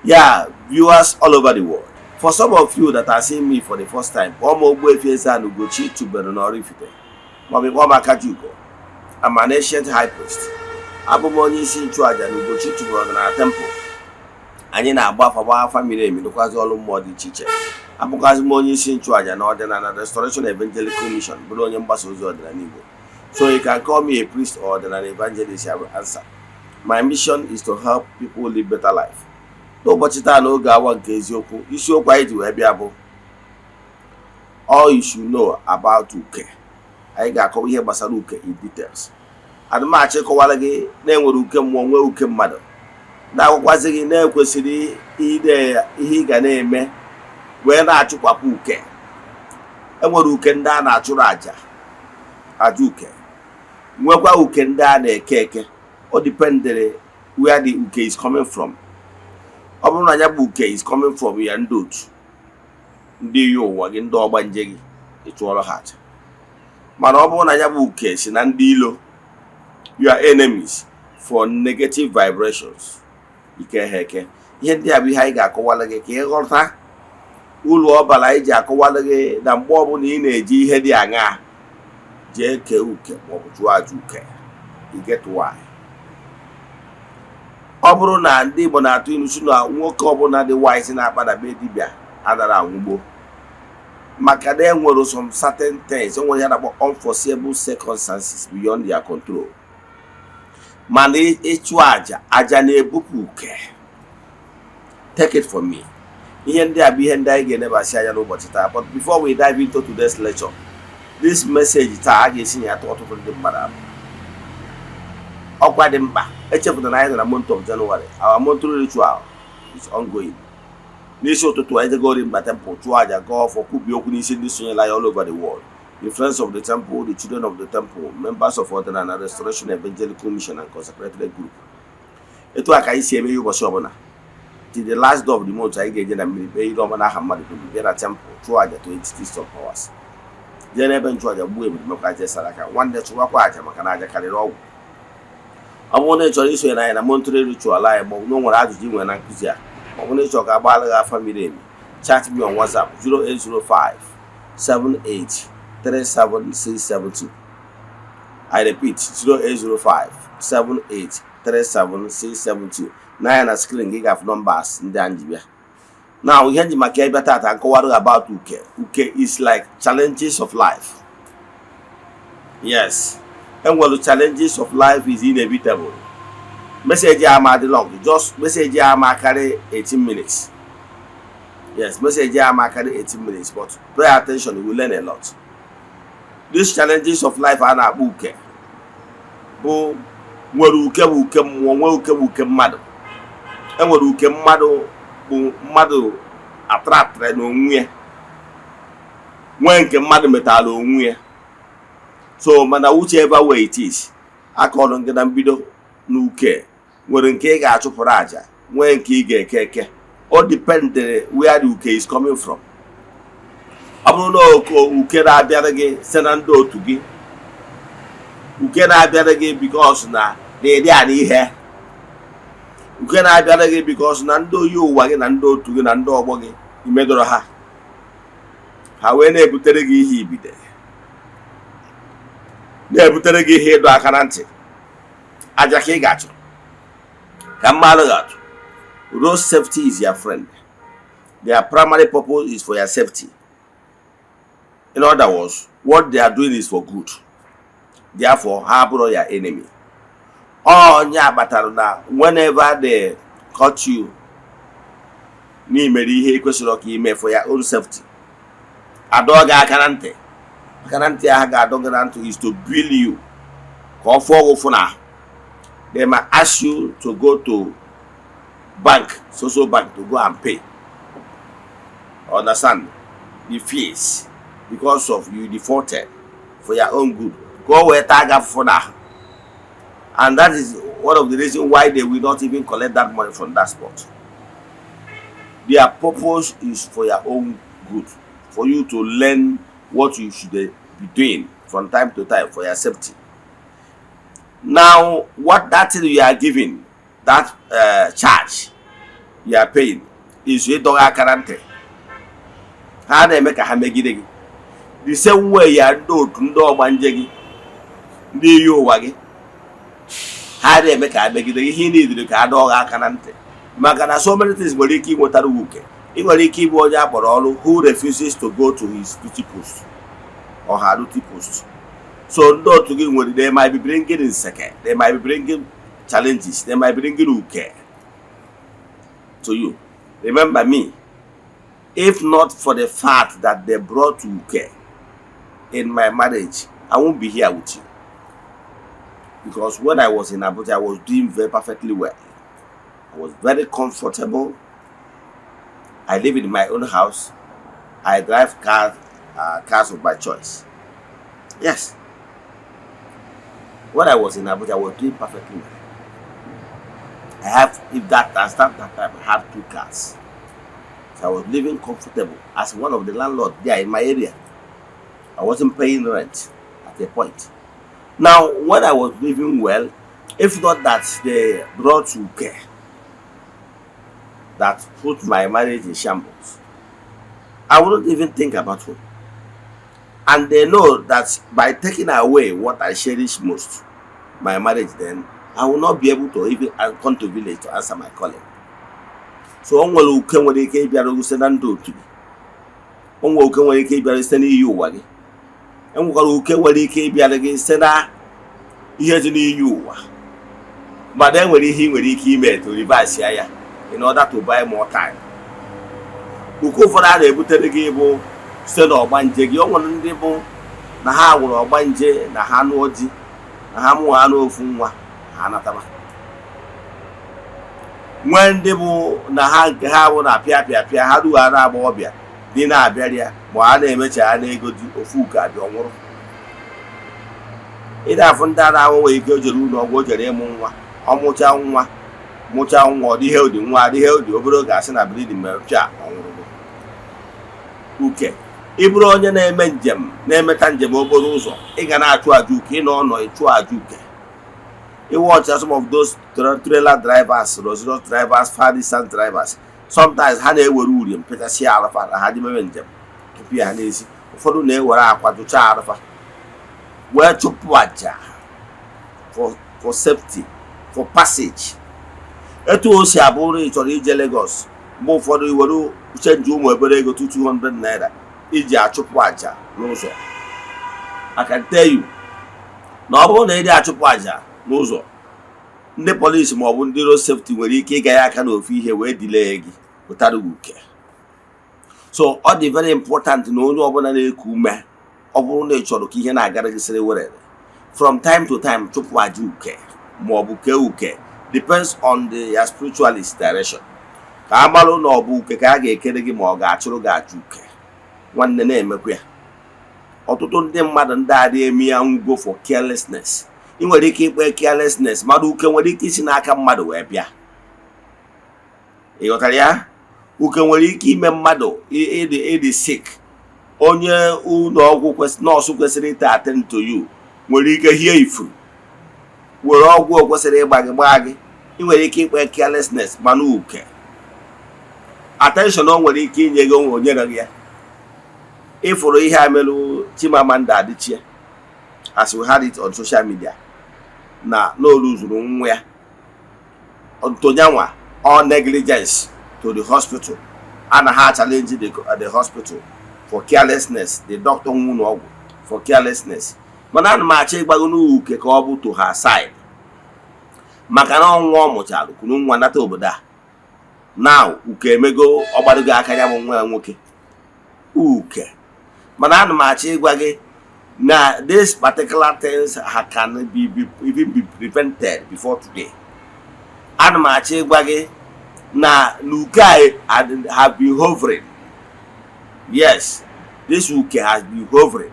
Yeah, viewers all over the world. For some of you that are seeing me for the first time, kpọọ m Ogbuefi Eze-Ana Ugochi tubelu n'Oraifite maọbụ kpọọ m Akajiugo. I'm an ancient high priest. Abụ m onye isi nchụaja na Ugochi tubelu ọdịnala temple. Anyị na-agba afa, gba afa miri emi, rụkwazi ọrụ mmụọ dị iche iche. Abụkwazị m onye isi nchụaja na Ọdịnala Restoration Evangelical Mission, bụrụ onye mgbasa ozi ọdịnala Igbo. So you can call me a priest or ọdịnala evangelist, I will answer. My mission is to help people live better life. N'ụbọchị taa, n'oge awa nke eziokwu, isiokwu anyị ji wee bịa bụ "All you should know about uke". Anyị ga-akọwa ihe gbasara uke in details. Adịmachi kọwara gị na-enwere uke mmụọ, nwee uke mmadụ, na-agwakwazi gị na-ekwesịrị ide ihe ị ga na-eme wee na-achụkwapụ uke. Enwere uke ndị a na-achụrụ àjà, aja uke, nwekwa uke ndị a na-eke eke. O dependere where the uke is coming from. Ọ bụrụ na ya bụ uke is coming from ya ndị otu, ndị iyi ụwa gị, ndị ọgbanje gị, ị chụọrọ ha aja. Mana ọ bụrụ na ya bụ uke si na ndị ilo, your enemies, for negative vibrations, ike ha eke. Ihe ndị a bụ ihe anyị ga-akọwara gị ka ị ghọta uru ọ bara. Anyị ji akọwara gị na mgbe ọbụla ị na-eji ihe dị aṅaa jee kee uke maọbụ chụọ aja uke, you get why. Ọ bụrụ na ndị Igbo na-atụ ilu si na nwoke ọbụla dị wise na-akpa na be dibịa adara anwụgbo, maka na enwere some certain things, enwere ihe a na-akpọ unforeseeable circumstances beyond their control. Mana ịchụ aja, aja na-ebupụ uke. Take it from me. Ihe ndị a bụ ihe ndị anyị ga-enebasị anya n'ụbọchị taa. But before we dive into today's lecture, this message taa a ga-esi na ya tụ ọtụtụ ndị mmadụ abụ ọkwa dị mkpa. Echefuna na anyị nọ na month of January. Our monthly ritual is ongoing. N'isi ụtụtụ, anyị jegori mba temple, chụọ aja, gaa ọfọ, kwubie okwu n'isi ndị sonyela ya all over the world, the friends of the temple, the children of the temple, members of Ọdịnala Restoration Evangelical Mission and consecrated group. Etu a ka anyị si eme ihe ụbọchị ọbụla till the last day of the month. Anyị ga-eje na mmiri kpee ire ọma n'aha mmadụ dum, bịa na temple, chụọ aja to entities of powers, jee n'ebe nchụaja, gbuo ebulu, mekwa aja sara aka. Nwanne, chụwakwa aja, maka na aja karịrị ọgwụ. Ọ bụrụ na ị chọrọ isonye anyị na monthly ritual anyị, ma ọ bụ na o nwere ajụjụ ị nwere na nkụzi a, ma ọ bụ na ị chọrọ ka agbaala gị afa miri emi, chat me on WhatsApp 0805 78 37672. I repeat, 0805 78 37672. N'anya na screen gị ga-afụ numbers ndị a nji bịa. Now, ihe nji maka ịbịa tata nkọwarụ about uke. Uke is like challenges of life. Yes, enwere challenges of life is inevitable. Message a ama dị long, just message a ama karị 18 minutes. Yes, message a ama karị 18 minutes, but pay attention, you will learn a lot. These challenges of life a na-akpọ uke bụ, nwere uke bụ uke mmụọ, nwee uke bụ uke mmadụ. Enwere uke mmadụ bụ mmadụ attractịrị n'onwe ya, nwee nke mmadụ metara onwe ya. So mana whichever way it is, akọrọ gị na mbido na uke nwere nke ị ga-achụpụrụ àjà, nwee nke ị ga-eke eke. O dependere where the uke is coming from. Ọ bụrụ na uke na-abịara gị site na ndị otu gị, uke na-abịara gị because na na-eri ana ihe, uke na-abịara gị because na ndị oyi ụwa gị na ndị otu gị na ndị ọgbọ gị imedọrọ ha, ha wee na-ebutere gị ihe ibide, na-ebutere gị ihe ịdọ aka na ntị, aja ka ị ga-achụ. Ka mmadụ ga-atụ, road safety is your friend. Their primary purpose is for your safety. In other words, what they are doing is for good, therefore ha abụrụ your enemy. Onye kpatara na whenever they caught you n'imere ihe kwesịrị ka ime for your own safety, adọ gị aka na ntị. Aka na ntị ahụ ga-adọ gị na ntị is to bill you, ka ọ fụọ gị ụfụ na they might ask you to go to bank, social bank, to go and pay, understand, the fees because of you defaulted, for your own good, ka o wee taa gị afụfụ n'ahụ. And that is one of the reasons why they will not even collect that money from that spot. Their purpose is for your own good, for you to learn what you should be doing from time to time for your safety. Now, what that thing you are giving, that charge You are paying is ịdọgha aka na ntị. Ha na-eme ka ha megide gị. The same way ya, ndị otu, ndị ọgbanje gị, ndị iyi ụwa gị, ha na-eme ka ha megide gị. Ihe ị niile ka ha dọọ aka na ntị, maka na so many things nwere ike ịnwetara uke. Ị nwere ike ịbụ onye akpọrọ ọrụ who refuses to go to his duty post or her duty post. So ndị otu gị nwere, they might be bringing nseke, they might be bringing challenges, they might be bringing uke to you. Remember me, if not for the fact that they brought uke in my marriage, I won't be here with you, because when I was in Abuja, I was doing very perfectly well. I was very comfortable. I live in my own house. I drive cars of my choice. Yes. When I was in Abuja, I was doing perfectly well. I have, if that, I start that time, I have two cars. So I was living comfortable as one of the landlords there in my area. I wasn't paying rent at a point. Now, when I was living well, if not that they brought uke that put my marriage in shambles, I wouldn't even think about home. And they know that by taking away what I cherish most, my marriage, then I will not be able to even come to village to answer my calling. So o nwere uke nwere ike ịbịara site na ndụ otu gị. O nwere uke nwere ike ịbịara site n'iyi ụwa gị. E nwekwara uke nwere ike ịbịara gị site na ihe dị n'iyi ụwa, mana e nwere ihe ị nwere ike ime to reverse ya in order to buy more time. Uke ụfọdụ a na-ebutere gị bụ site n'ọgbanje gị. O nwere ndị bụ na ha nwere ọgbanje, na ha nụọ di, na ha mụọ ha n'ofu nwa, ha anataba. Nwee ndị bụ na ha nke ha bụ na pịa pịa pịa, ha rughara agbọghọbịa dị na-abịarị ya, ma ha na-emecha ha n'ego dị ofu uke abịa, ọnwụrụ. Ịda afụ ndị a na-ahụ nwere ike o jere ụlọ ọgwụ, o jere ịmụ nwa, ọ mụchaa nwa, mụchaa nwa, ọ dịghị ụdị nwa adịghị ụdị obere oge, asị na bleeding mere, pịa, ọ nwụrụ. Uke ị bụrụ onye na-eme njem, na-emeta njem okporo ụzọ, ị ga na-achụ aja uke. Ị nọ ọnọ ịchụ aja uke. Ịwatch some of those trailer drivers, luxurious drivers, far distance drivers, sometimes ha na-ewere uri mpechasị arụfa na ha dị meme njem tupu ya n'ezi. Ụfọdụ na-ewere akwa jụchaa arụfa wee chụpụ aja for safety, for passage. Etu o si abụrụ, ị chọrọ ije Lagos, mgbe ụfọdụ i were change ụmụ ebere ego 200 naira iji achụpụ aja n'ụzọ. I can tell you na ọ bụrụ na ị dị achụpụ aja n'ụzọ, ndị polisi maọbụ ndị road safety nwere ike ịga ya aka n'ofu ihe wee delay gị, pụtara gị uke. So ọ dị very important na onye ọbụla na-eku ume, ọ bụrụ na ị chọrọ ka ihe na-agara gị sịrị were, from time to time chụpụ aja uke maọbụ kee uke, depends on the your spiritualist direction, ka a marụ na ọ bụ uke ka a ga-ekere gị ma ọ ga-achụrụ gị aja uke. Nwanne, na-emekwa ya. Ọtụtụ ndị mmadụ ndị adị eme ya ngwo for carelessness. Ị nwere ike ikpe carelessness, mmadụ uke nwere ike isi n'aka mmadụ wee bịa. Ị ghọtara ya? Uke nwere ike ime mmadụ ịdị sick. Onye ụlọ ọgwụ, nọọsụ kwesịrị ite attend to you nwere ike hie ifuru were ọgwụ o kwesịrị ịgba gị gbaa gị. Ị nwere ike ikpe carelessness, mana uke attention o nwere ike inye gị, onwe onyere gị ya. Ịfụrụ ihe a merụ Chimamanda Adichie, as we had it on social media, na n'olu zuru nwa ya ntonyanwa, all negligence to the hospital. A na ha challenge the hospital for carelessness, the doctor nwe ụlọ ọgwụ for carelessness. Mana ana m achọ ịgbago n'uke ka ọ bụ to her side, maka na ọnwa ọ mụchara kwuru nwa nata obodo a. Now uke emego ọgbadogo aka ya bụ nwa ya nwoke uke. Mana ana m achọ ịgwa gị na this particular things ha can be even be prevented before today. Ana m achọ ịgwa gị na uke a have been hovering. Yes, this uke has been hovering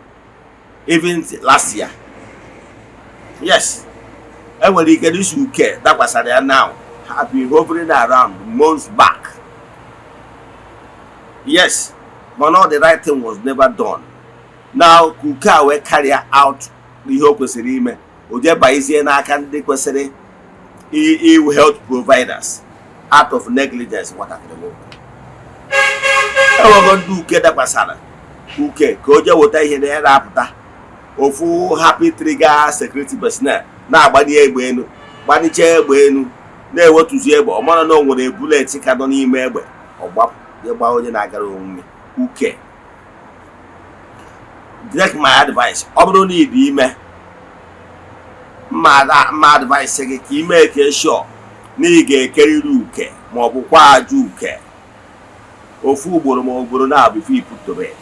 even last year. Yes, enwere ike this uke dakwasara ya now have been hovering around months back. Yes, but all the right thing was never done. Now ka uke a wee carry out ihe o kwesịrị ime, o jee banyezie n'aka ndị kwesịrị iwu, health providers. Out of negligence, nwatakịrị nwụrụ. Enwego ndị uke dakwasara uke ka o jee weta ihe na ya na-apụta, ofu happy trigger security personnel na-agbanye egbe elu, gbanicha egbe elu, na-ewetuzi egbe, ọ mara na o nwere bullet ka nọ n'ime egbe, ọ gbapụ je gbaa onye na-agara onwe. Uke. Take my advice, ọ bụrụ na ị dị ime, mma advice gị ka ime ka sure na ị ga-ekerịrị uke ma ọ bụ kwa aja uke ofu ugboro ma ugboro na before you put to bed.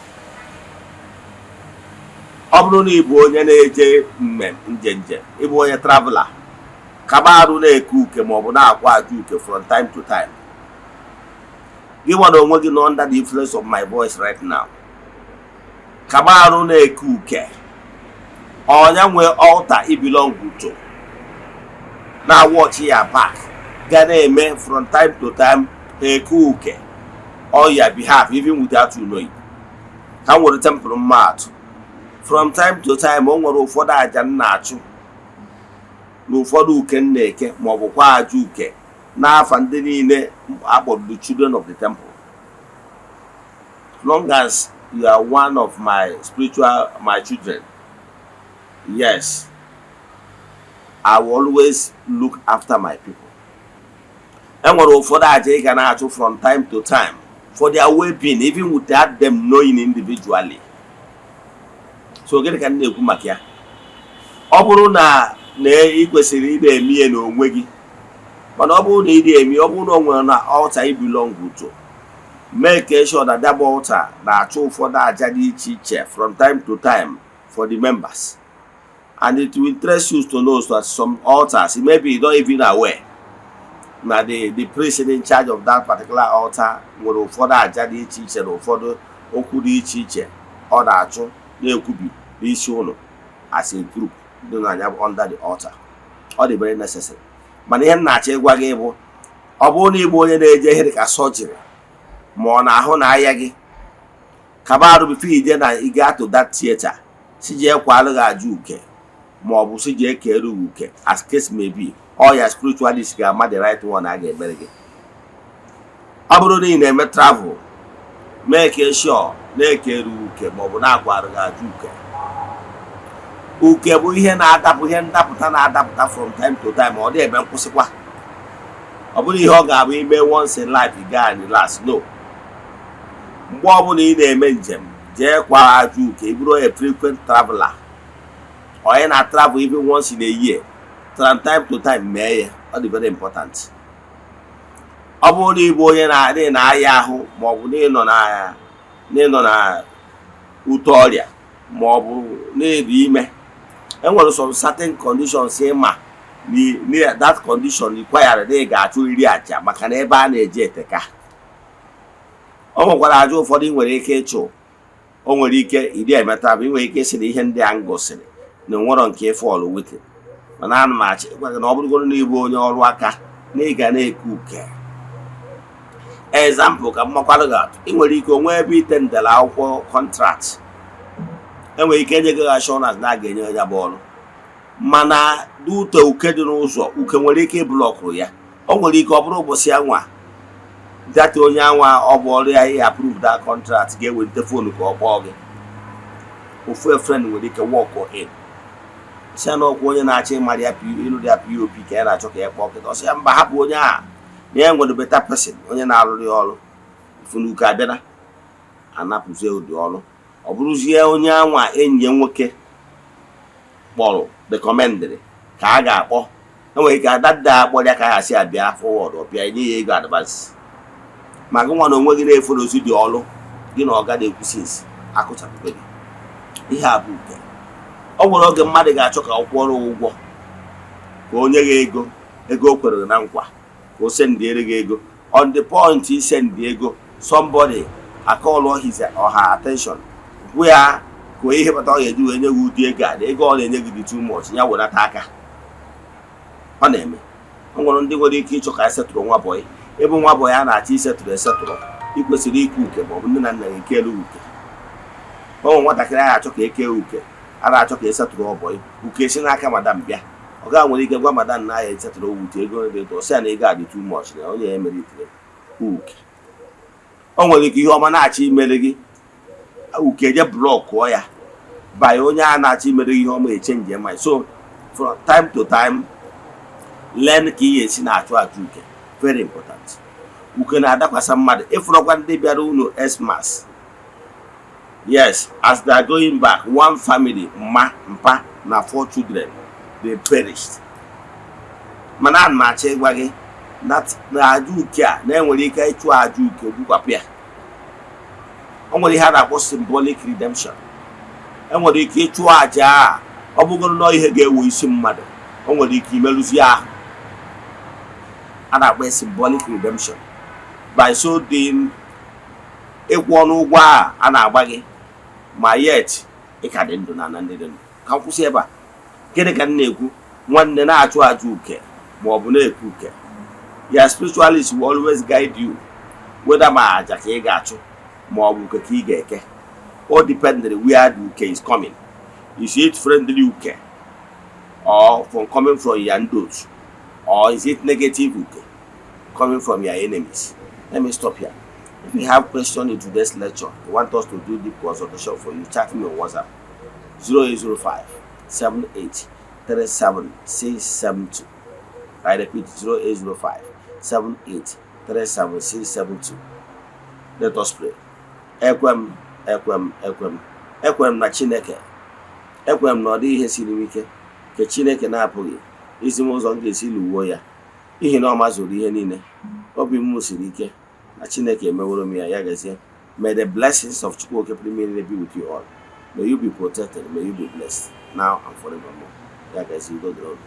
Ọ bụrụ na ị bụ onye na-eje mmem nje njem, ịbụ onye traveler, kaba arụ na-eke uke ma ọ bụ na-akwa aja uke from time to time. Gị nwere onwe gị nọ under the influence of my voice right now, kaba arụ na-eke uke. Ọnya nwe altar i belong to na watch ya back, ga na-eme from time to time ha eke uke on your behalf even without you knowing. Ka m nwere temple mmadụ, from time to time o nwere ụfọdụ aja m na-achụ na ụfọdụ uke m na-eke ma ọ bụ kwa aja uke n'afa ndị niile akpọrọ the children of the temple. Long as you are one of my spiritual, my children, yes, I will always look after my people. Enwere ụfọdụ aja ị ga na-achụ from time to time for their well-being even without them knowing individually. So gịnị ka m na-ekwu maka ya? Ọ bụrụ na ị kwesịrị ị na-eme ihe n'onwe gị, mana ọ bụrụ na ị na-eme, ọ bụrụ na o nwere na altar i belong to, make sure that that altar na-achụ ụfọdụ aja dị iche iche from time to time for the members. And it will interest you to know that some altars, maybe you don't even aware na the priest in charge of that particular altar nwere ụfọdụ aja dị iche iche na ụfọdụ okwu dị iche iche ọ na-achụ na-ekwubi n'isi ụlọ as a group dị na ya under the altar. Ọ dị very necessary. Mana ihe m na-achọ ịgwa gị bụ, ọ bụrụ na ịbụ onye na-eje ihe dịka surgery ma ọ na-ahụ na ahịa gị, kaba arụ before ije na ị gaa to that theater, si jee kwalụ gị aja uke ma ọ bụ si jee kere gị uke, as case may be. Ọ ya spiritualist ga-ama the right one a ga-emere gị. Ọ bụrụ na ị na-eme travel, mee ka sure na-ekere uke ma ọ bụ na-akwarụ gị aja uke. Uke bụ ihe na-adapụ, ihe ndapụta na-adapụta from time to time. Ọ dị ebe nkwụsịkwa. Ọ bụrụ ihe ọ ga-abụ ime once in life, ị gaa and last, no. Mgbe ọbụla ị na-eme njem, jee kwa aja uke. Ị bụrụ a frequent traveler, onye na travel even once in a year, from time to time mee ya, ọ dị very important. Ọ bụrụ na ị bụ onye na-adị na-aya ahụ ma ọ bụ na ịnọ na ute ọrịa ma ọ bụ na-eri ime, enwere some certain conditions ịma that condition require na ị ga-achụ iri aja, maka na ebe a na-eje eteka. O nwekwara aja ụfọdụ ị nwere ike ịchụ, o nwere ike ịdị emeta bụ ị nwere ike ịsị na ihe ndị a m gosiri na onwero nke fall within. Mana ana m achọ ịgwa gị na ọ bụrụgoro na ịbụ onye ọrụ aka, na ị ga na-eke uke. Example ka mmakwarụ gị atụ, ị nwere ike onwe ebe ite ndere akwụkwọ contract, enwere ike enye gị assurance na a ga-enye ya bụ ọrụ, mana ute uke dị n'ụzọ, uke nwere ike ịblockụrụ ya. O nwere ike ọ bụrụ ụbọchị anwa data onye anwa ọ bụ ọrụ ya ihe approve that contract ga-ewelite phone ka ọ kpọọ gị. Ofu friend nwere ike walk in, si na ọkwa onye na-achọ ịmara ya ịlụrụ ya POP ka ya na-achọ ka ya kpọọ kịta. Ọsị ya mba, hapụ onye a, na ya nwere better person, onye na-arụrụ ya ọrụ. Ifunuke abịara anapụzie ụdị ọrụ, ọ bụrụzie onye anwa enyi ya nwoke kpọrọ recommendịrị ka a ga-akpọ. Enwere ike adada akpọrọ ya ka a ga-asị abịa forward, ọ bịa nye ya ego advance. Ma gị nwa na onwe gị na-eforozi dị ọrụ gị na ọga na-ekwusi esi akụchapụgo gị. Ihe a bụ uke. Ọ nwere oge mmadụ ga-achọ ka ọ kwụọrọ ụgwọ, ka o nye gị ego, ego o kwere na nkwa, ka o sendiere gị ego. On the point i send ego, somebody acall his or her attention, gwa ya ka ihe kpata ọ ga-eji wee nye gị ụdị ego a, na ego ọ na-enye gị dị too much, ya wenata aka. Ọ na-eme. O nwere ndị nwere ike ịchọ ka esetụrụ nwa boy. Ịbụ nwa boy a na-achọ isetụrụ esetụrụ, ị kwesịrị ike uke ma ọ bụ nne na nna gị ekelu uke. O nwere nwatakịrị a na-achọ ka eke uke, a na-achọ ka esetụrụ ọboy, uke si n'aka madam bịa. Ọ ga nwere ike gwa madam na ya echetara owute ego dị etu, ọ sị ya na ego a dị too much, na onye ya emeritere uke. O nwere ike ihe ọma na-achọ imere gị, uke je blockụọ ya by onye a na-achọ imere gị ihe ọma echange mind. So from time to time, learn ka ị ga-esi na-achụ aja uke. Very important. Uke na-adakwasa mmadụ. Ịfụrọkwa ndị bịara unu Xmas, yes, as they are going back, one family, mma, mpa na four children, they perished. Mana ana m achọ ịgwa gị na aja uke a na-enwere ike ịchụ aja uke gbukwapụ ya. O nwere ihe a na-akpọ symbolic redemption. Enwere ike ịchụ aja a, ọ bụgoro na ihe ga-ewe isi mmadụ, o nwere ike imerụzi ahụ. A na-akpọ ya symbolic redemption. By so doing, ịkwụ ọnụ ụgwọ a a na-agba gị, ma yet ị ka dị ndụ na ana ndị dị ndụ. Ka m kwụsị ebe a. Gịnị ka m na-ekwu? Nwanne, na-achụ aja uke ma ọ bụ na-eke uke. Ya spiritualist will always guide you whether ma aja ka ị ga-achụ ma ọ bụ uke ka ị ga-eke. All depending where the uke is coming. Is it friendly uke or from coming from your ndị otu, or is it negative uke coming from your enemies? Let me stop here. If you have question in today's lecture, you want us to do deep consultation for you, chat me on WhatsApp, 0805 78 37 672. I repeat, 0805 78 37 672. Let us pray. Ekwe m, ekwe m, ekwe m, ekwere m na Chineke. Ekwere m na ọ dịghị ihe siri m ike nke Chineke na-apụghị izi m ụzọ m ga-esi lụwuo ya, n'ihi na ọ mazuru ihe niile. Obi m siri ike na Chineke emeworo m ya. Ya gazie. May the blessings of Chukwu Oke pụrụ ime niile be with you all. May you be protected, may you be blessed now and forevermore. Ya gazie, udo dịrị unu.